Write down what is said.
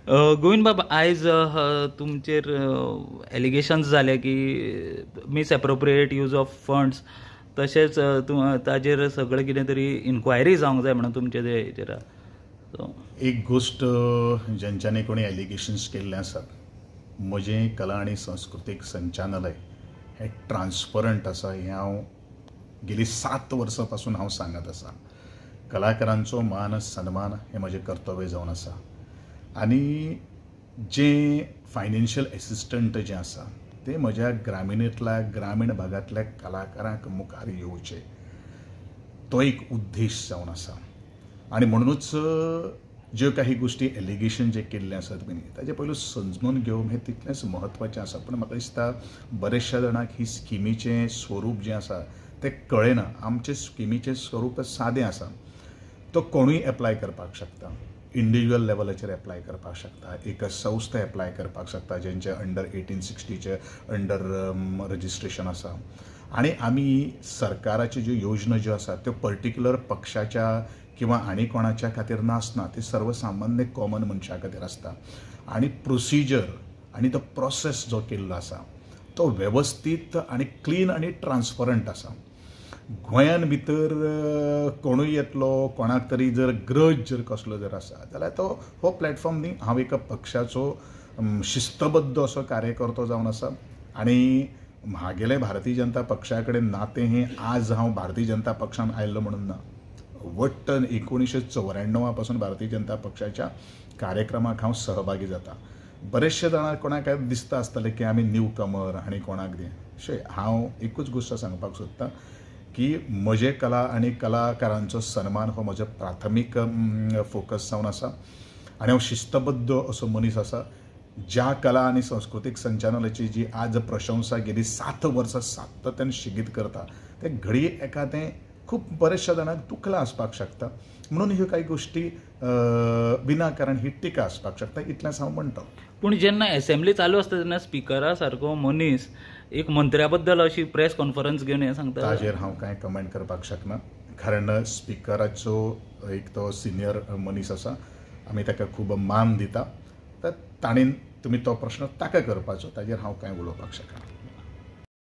गोविंद बाब, आयज तुमचेर एलिगेशन्स जाले की मिसएप्रोप्रिएट यूज ऑफ फंड्स, तशेंच ताजेर सगळें कितें तरी इन्क्वायरी जावंक जाय म्हणून तुमचे हेजेर. एक गोश्ट ज्यांच्यानी कोणी एलिगेशन्स केल्ले आसात, म्हजें कला आनी संस्कृतीक संचालनालय हें ट्रान्सपरंट आसा हें हांव गेली 7 वर्सां पासून हांव सांगत आसा. कलाकारांचो मान सन्मान हें म्हजें कर्तव्य जावन आसा आनी जें फायनान्शियल एसिस्टंट जें आसा तें म्हज्या ग्रामीणेंतल्या ग्रामीण भागांतल्या कलाकारांक मुखार येवचें तो एक उद्देश जावन आसा. आनी म्हणुनूच ज्यो काही गोश्टी एलिगेशन जे केल्लें आसात न्ही ताजे पयलू समजून घेवप हें तितलेंच म्हत्वाचें आसा. पूण म्हाका दिसता बरेचशा जाणांक ही स्किमीचें स्वरूप जें आसा तें कळना. आमचें स्किमीचें स्वरूप सादें आसा, तो कोणूय एप्लाय करपाक शकता, इंडिविज्युअल लेवलाचेर एप्लाय करपाक शकता, एक संस्था एप्लाय करपाक शकता जेंचे अंडर 1860 अंडर रजिस्ट्रेशन आसा. आनी आमी सरकाराच्यो ज्यो योजना ज्यो आसा त्यो पर्टिक्युलर पक्षाच्या किंवा आनी कोणाच्या खातीर नासना, ती सर्वसामान्य कॉमन मनशा खातीर आसता. आनी प्रोसिजर आनी तो प्रोसेस जो केल्लो आसा तो वेवस्थीत आनी क्लीन आनी ट्रान्सपरंट आसा. गोंयान भितर कोणूय येतलो, कोणाक तरी जर ग्रज जर कसलो जर आसा जाल्यार तो हो प्लॅटफॉर्म न्ही. हांव एका पक्षाचो शिस्तबद्ध असो कार्यकर्तो जावन आसा आनी म्हागेलें भारतीय जनता पक्षा कडेन नातें हें आज हांव भारतीय जनता पक्षान आयल्लो म्हणून ना, वट्ट 1994 पासून भारतीय जनता पक्षाच्या कार्यक्रमाक हांव सहभागी जाता. बरेचशे जाणांक कोणाक काय दिसता आसतलें की आमी न्यू कमर आनी कोणाक दिं अशें. हांव एकूच गोश्ट सांगपाक सोदतां की म्हजें कला आनी कलाकारांचो सन्मान हो म्हजो प्राथमीक फोकस जावन आसा आनी हांव शिस्तबद्ध असो मनीस आसा. ज्या कला आनी संस्कृतीक संचालनालयाची जी आज प्रशंसा गेली 7 वर्सां सातत्यान शिगीत करता तें घडये एखादें खूब बरेचशा जाणांक दुखलां आसपाक शकता, म्हणून ह्यो कांय गोश्टी विनाकारण ही टिका आसपाक शकता, इतलेंच हांव म्हणटा. पूण जेन्ना एसेंब्ली चालू आसता तेन्ना स्पिकरा सारको मनीस एक मंत्र्या बद्दल अशी प्रेस कॉन्फरन्स घेवन हें सांगता, ताजेर हांव कांय कमेंट करपाक शकना, कारण स्पिकराचो एक तो सिनियर मनीस आसा, आमी ताका खूब मान दिता, तर ताणें तुमी तो प्रश्न ताका करपाचो, ताजेर हांव कांय उलोवपाक शकना.